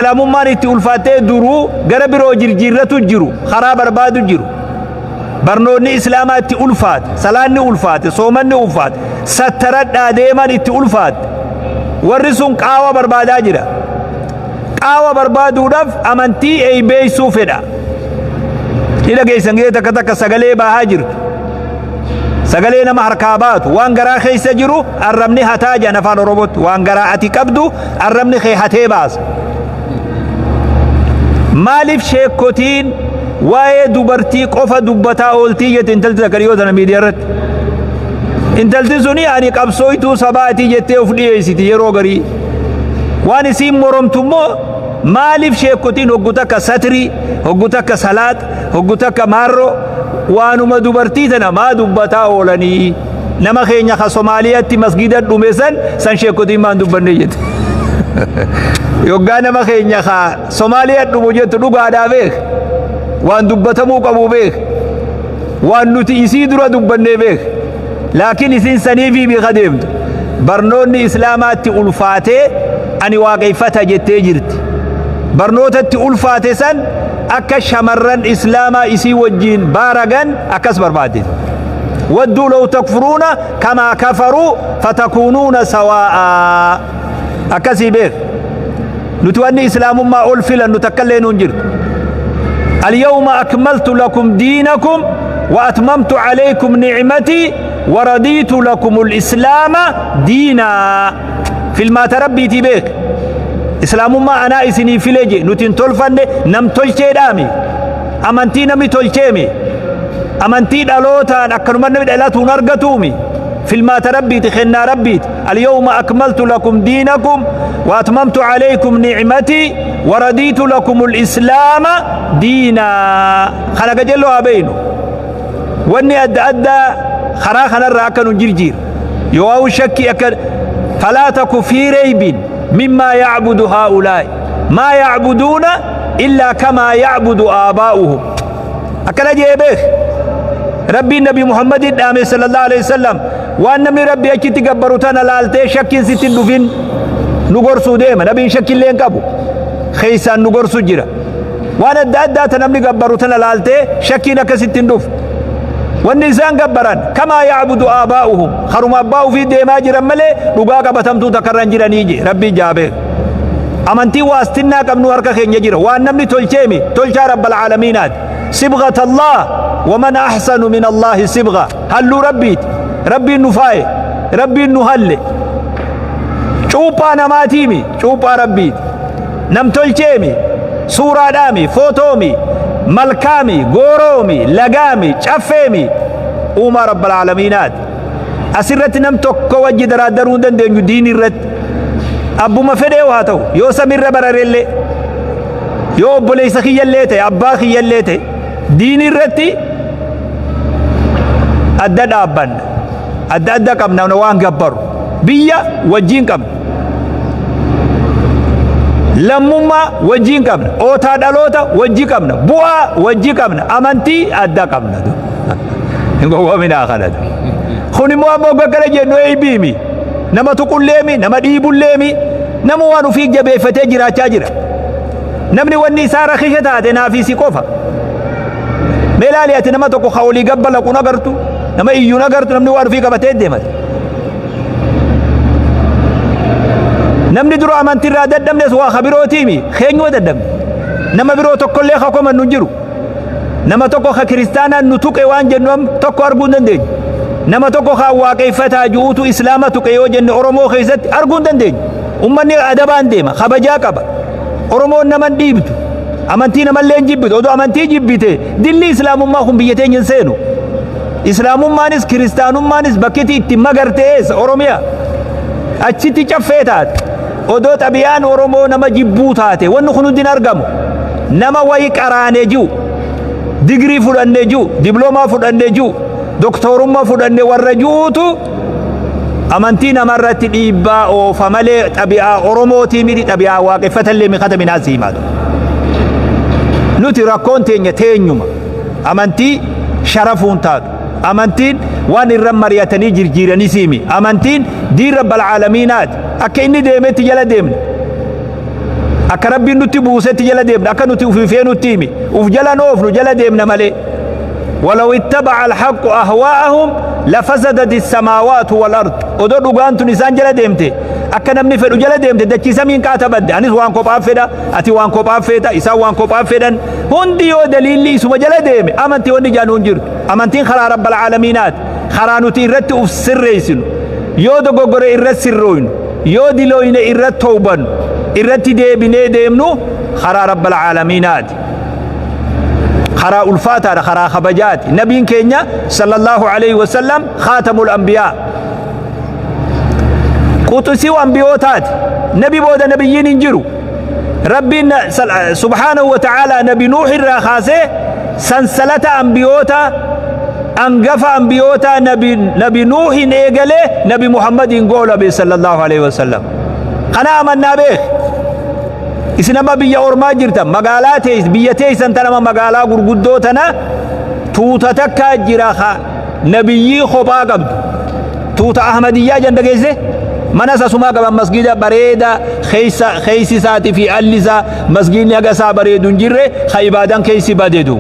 Islaamummaan itti ulfaattee duruu gara biroo jirjiirratu jiru, karaa barbaadu jiru. Barnoonni Islaamaa itti ulfaate, salaanni ulfaate, soomanni ulfaate, sattaradhaa deeman itti ulfaate. Warri sun qaawa barbaadaa jira. Qaawa barbaaduudhaaf amantii eeybeeysuu fedha. Ni dhageessan gee takka takka sagalee baahaa jirtu. Sagalee nama harkaa baatu waan garaa keessa jiru arrabni hataa jedhan afaan Oromootti, waan garaa ati qabdu arrabni kee hatee baasa. Maaliif sheekkotiin waa'ee dubartii qofa dubbataa ooltii jette intalti takka dhiyoo tana miidiyaa irratti. Intalti suni ani qabsooytuu sabaatii jettee of dhiyeessiti yeroo garii. Waan isiin moromtu immoo maaliif sheekkotiin hoggu takka satrii, hoggu takka salaat, hoggu takka maarroo waanuma dubartii tana maa dubbataa oolanii, nama keenya ka Somaaliyaatti masgida dhume san san sheekkotiin maan dubbanne jette. Yoggaa nama keenya ka Somaaliyaa dhumu jettu dhugaadhaa beek, waan dubbatamuu qabu beek, waan nuti isii dura dubbannee beek, laakiin isiin saniifii beeka deemtu. Barnoonni Islaamaatti ulfaatee ani waaqeffata jettee jirti. Barnootatti ulfaate san akka shamarran Islaamaa isii wajjiin baaragan akkas barbaadde. Wadduu law takfuruuna kamaa kafaruu fatakuunuuna sawaa'aa. Akkasii beek. Nuti wanni Islaamummaa ol filannu takkallee nuun jirtu. Alyawma akmaltu lakum diinakum wa atmamtu alaykum ni'matii wa radiitu lakumul islaama diinaa. Filmaata Rabbiitii beek. Islaamummaa anaa isinii file je, nuti hin tolfanne, nam tolcheedhaami. Amantii namni tolcheemi. Amantii dhalootaan akkanuma namni dhalatuun argatuumi. Filmaata Rabbiiti, kennaa Rabbiiti. Alyawma akmaltu lakum diinakum wa atmamtu alaykum ni'matii wa radiitu lakumul islaama diinaa. Kana qajeelloo haa beeynu. Wanni adda addaa karaa kanarraa akka nu jirjiir. Yoo shakkii akka falaa taku fii reybin mimmaa yacbudu haa'ulaa'i maa yacbuduuna illaa kamaa yacbudu aabaa'uhum. Akkana jee beek. Rabbiin Nabi Muhammadin dhaame sallallahu alaihi wasallam, waan namni Rabbi achitti gabbaru tana laaltee shakkiin sitti hin dhufin, nu gorsuu deema. Nabiin shakkillee hin qabu. Keessaan nu gorsu jira. Waan adda addaa ta namni gabbaru tana laaltee shakkiin akkasitti hin dhufu. Wanni isaan gabbaran kamaa yacbudu aabaa'uhum, karuma abbaa ufii deemaa jiran malee dhugaa qabatamtuu takka irra hin jiranii je Rabbiin jaabee. Amantii waastinnaa qabnu harka keenya jira. Waan namni tolcheemi, tolchaa Rabbal Aalamiinaati. Sibghat Allah wa man ahsanu min Allahi sibgha. Halluu Rabbiiti. Rabbiin nu faaye. Rabbiin nu halle. Cuuphaa namaatiimi, cuuphaa Rabbiiti. Nam tolcheemi, suuraadhaami, footoomi, malkaami, gooroomi, lagaami, caffeemi, uumaa Rabbal Aalamiinaati. Asirratti nam tokko wajji daraaddaruu hin dandeenyu diini irratti. Abbuma fedhee haa ta'u, yoo samirra bararellee, yoo obboleessa kiyyallee ta'e, abbaa kiyyallee ta'e, diini irratti adda dhaabbanna. Adda adda qabna waan gabbaru. Biyya wajjiin qabna. Lammummaa wajjiin qabna. Ootaa dhaloota wajji qabna. Bu'aa wajji qabna. Amantii adda qabna. Hin gowwoominaa kana. Kun immoo ammoo gaggara jennu eeybiimi. Nama tuqulleemi, nama dhiibulleemi, nama waan ofii jabeeffatee jiraachaa jira. Namni wanni isaa rakisha taate naafii si qofa. Mee laali, ati nama tokko ka olii gabba laquun agartu, nama iyyuun agartu, namni waan ofii qabatee deemate. Namni dura amantiirraa dadhabnes waa ka birootiimi, keenyuma dadhabne. Nama biroo tokkollee ka komannu hin jiru. Nama tokko ka kiristaanaan nu tuqe waan jennu tokko arguu hin dandeenyu. Nama tokko ka waaqeffataa ji'uutu Islaama tuqe yoo jenne Oromoo keessatti arguu hin dandeenyu. Ummanni adabaan deema, kabajaa qaba. Oromoon nama hin dhiibdu. Amantii namallee hin jibbitu. Odoo amantii jibbite dilli Islaamummaa kun biyya teenya hin seenu. Islaamummaanis kiristaanummaanis bakki itti magarte eessa? Oromiyaa. Achitti caffee taate. Odoo xabiyaan Oromoo nama jibbuu taate wanni kun hundi hin argamu. Nama wayi qaraanee jiru, digirii fudhannee jiru, diploomaa fudhannee jiru, doktorummaa fudhannee warra jiruutu amantii namarratti dhiibbaa oofa malee xabi'aa Oromootii miti, xabi'aa waaqeffatallee mikata minaasii himaatu. Nuti rakkoon teenya teenyuma amantii sharafuun taatu. Amantiin waan irra mari'atanii jirjiiranii siimi. Amantiin diin Rabbal Aalamiinaati. Akka inni deemetti jala deemna. Akka Rabbiin nutti buusetti jala deemna, akka nuti ufii feenutti himi uf jala oofnu jala deemna malee. ولو اتبع الحق أهواءهم لفسدت السماوات والأرض. Odoo dhugaan tun isaan jala deemte, akka namni fedhu jala deemte, dachii samiin qaata badde. Anis waan kophaa fedha, ati waan kophaa feeta, isaan waan kophaa fedhan. Hundi yoo daliilli isuma jala deeme, amantii wanni jaanuun hin jirtu. Amantiin karaa rabbal caalamiinaati, karaa nuti irratti uf sirreessinu, yoo dogoggore irratti sirrooynu, yoo dilooyne irratti towbannu, irratti deebinee deemnu, karaa rabbal caalamiinaati. Karaa ulfaataadha, karaa kabajaati. Nabiin keenya sallallahu alaihi wasallam khaatamul anbiyaa, quxisii ambiyootaati. Nabi booda nabiyyiin hin jiru. Rabbiin subhaanahu wa ta'ala nabi Nuux irraa kaasee sansalata ambiyoota, angafa ambiyoota, nabi Nuuhin eegalee nabi Muhammadiin goolabe sallallahu alaihi wasallam. Kana amannaa beek. Isin amma biyya ormaa jirtan, magaalaa tees, biyya teessan tanama, magaalaa gurguddoo tana tuuta takkaa jira ka nabiyyii kophaa qabdu, tuuta Ahmadiyyaa jan dhageesse. Mana sasumaa qaban, masgida bareeda keessa, keeysi isaatii fi alli isaa masgidni haga isaa bareedu hin jirre, ka ibaadan keeysi badeedu.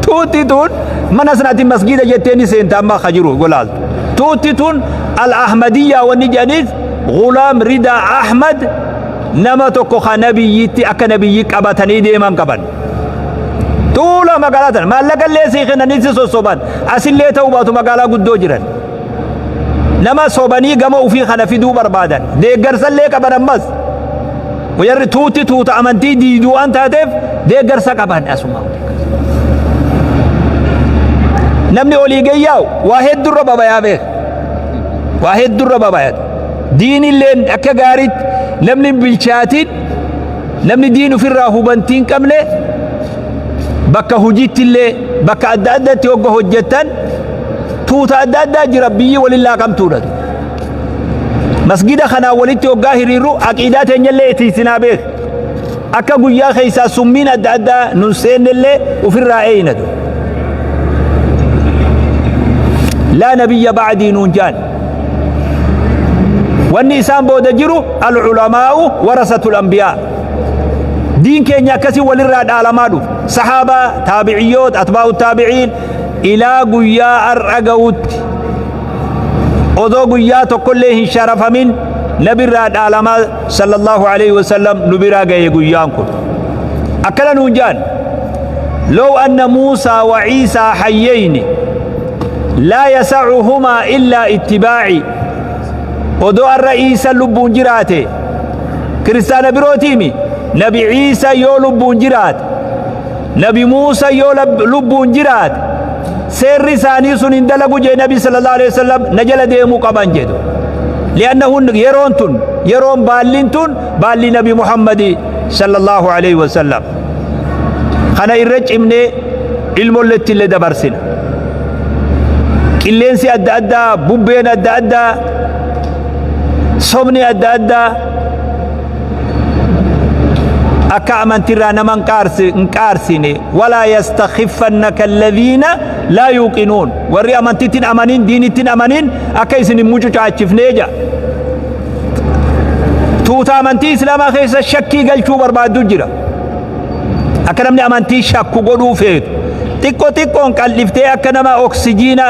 Tuutti tun mana sanatti masgida jettee ni seenta. Amma ka jiru golaaltu tuutti tun al Ahmadiyyaa wanni jedhaniif Gulaam Rida Ahmad, nama tokko ka nabiyyitti akka nabiyyi qabatanii deeman qaban. Tuula magaalaa tana maallaqa illee sii kennanii si sossoban. Asillee ta'uu baatu magaalaa guddoo jiran. Nama sobanii gama ufii kana fiduu barbaadan, deeggarsallee qaban. Ammas warri tuutti tuuta amantii diiduu waan taateef deeggarsa qaban. Asuma namni olii gayyaa'u waa heddurra babayaa beeka, waa heddurra babayata. Diinilleen akka gaariitti namni hin bilchaatin, namni diin ofirraa hubantii hin qabne, bakka hojiitti illee, bakka adda addatti hogga hojjettan tuuta adda addaa jira, biyyi walin laaqamtuudha. Masgida kanaa walitti hoggaa hiriirru aqiidaa teenyallee itiisinaa beek, akka guyyaa keessaa summiin adda addaa nun seennellee ofirraa eeynatu. Laa nabiyya ba'dii nuun jaan. Wanni isaan booda jiru al-culamaa'u warasatul anbiyaa. Diin keenya akkasii walirraa dhaalamaa dhufu, sahaabaa, taabiciyyoot, atbaa'u taabiciin, ilaa guyyaa har'a ga'utti odoo guyyaa tokkollee hin sharafamin nabirraa dhaalamaa sallallahu alaihi wasallam nu biraa ga'e. Guyyaan kun akkana nuun jaan: لو أن موسى وعيسى حيين لا يسعهما إلا اتباعي. Odoo arra Iisa lubbuun jiraate, kiristaana birootiimi, nabi Iisa yoo lubbuun jiraate, nabi Muusa yoo lubbuun jiraate, seerri isaanii sun hin dalagu jee nabi sallallahu alaihi wasallam, na jala deemuu qaban jedhu. Li'annahu yeroon tun, yeroon baalliin tun baalli nabi Muhammadi sallallahu alaihi wasallam. Kana irra cimnee ilmolletti illee dabarsina. Qilleensi adda addaa, bubbeen adda addaa, sobni adda addaa akka amantirraa nama hin qaarsine. ولا يستخفنك الذين لا يوقنون. Warri amantittiin amanin, diinittiin amanin akka isin hin mucucaachifnee jedha. Tuuta amantii islaamaa keessa shakkii galchuu barbaaddu jira, akka namni amantii shakku godhuu feetu. Xiqqoo xiqqoon qal'iftee akka nama oksijiina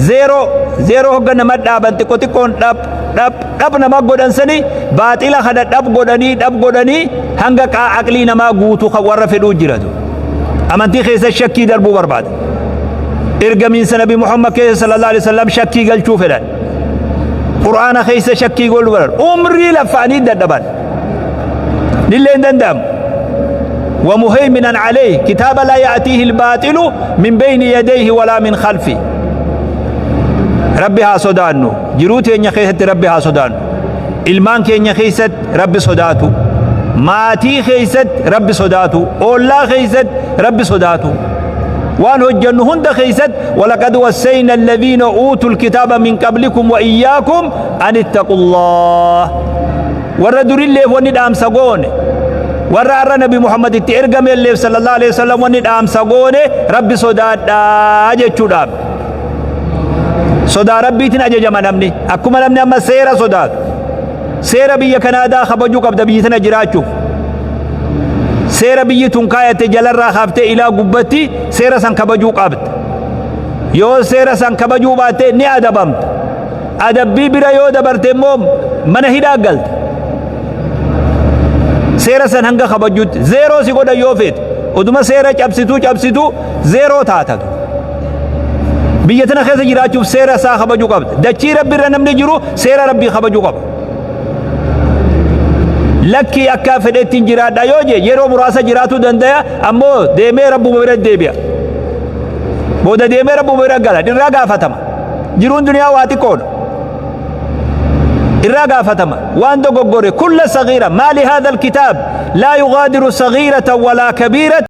zeeroo zeeroo hogga nama dhaaban xiqqoo xiqqoon dhab dhab dhab nama godhan sani, baaxila kana dhab godhanii dhab godhanii hanga aqlii namaa guutuu kan warra fedhuu jiratu amantii keessa shakkii darbuu barbaada. Ergamiinsa nabi Muhammad keessa sallallahu alaihi wasallam shakkii galchuu fedhan, Qur'aana keessa shakkii godhuu fedhan. Umrii laffaanii dadhaban nillee hin danda'amu. ومهيمنا عليه، كتاب لا يأتيه الباطل من بين يديه ولا من خلفه. Rabbi haa sodaannu. Jiruu teenya keessatti Rabbi haa sodaannu. Ilmaan keenya keessatti Rabbi sodaatu, maatii keessatti Rabbi sodaatu, ollaa keessatti Rabbi sodaatu, waan hojjennu hunda keessatti. ولقد وصينا الذين أوتوا الكتاب من قبلكم وإياكم أن اتقوا الله. Warra durilleef wanni dhaamsa goone, warra har'a nabi Muhammad itti ergameelleef sallallahu alaihi wasallam wanni dhaamsa goone Rabbi sodaadhaa jechuudhaaf. Sodaa Rabbiitiin ajajama namni. Akkuma namni amma seera sodaatu, seera biyya Kanaadaa kabajuu qabda biyyi tana jiraachuuf. Seera biyyi tun kaayatte jalarraa kaaftee ilaa gubbatti seera san kabajuu qabda. Yoo seera san kabajuu baatte ni adabamta. Adabbii bira yoo dabarte immoo mana hidhaa galta. Seera san hanga kabajuutti zeeroo si godhan yoo feete, oduma seera cabsituu cabsituu zeeroo taata. Biyya tana keessa jiraachuuf seera isaa kabajuu qabda. Dachii Rabbi irra namni jiru seera Rabbii kabajuu qaba. Lakkii, akka fedhettiin jiraadha yoo jee, yeroo muraasa jiraatuu dandaya, ammoo deemee Rabbuma bira deebi'a. Booda deemee Rabbuma bira gala, irraa gaafatama. Jiruun duniyaa waa xiqqoodha. Irraa gaafatama waan dogoggore. كل صغيرة. ما لهذا الكتاب لا يغادر صغيرة ولا كبيرة.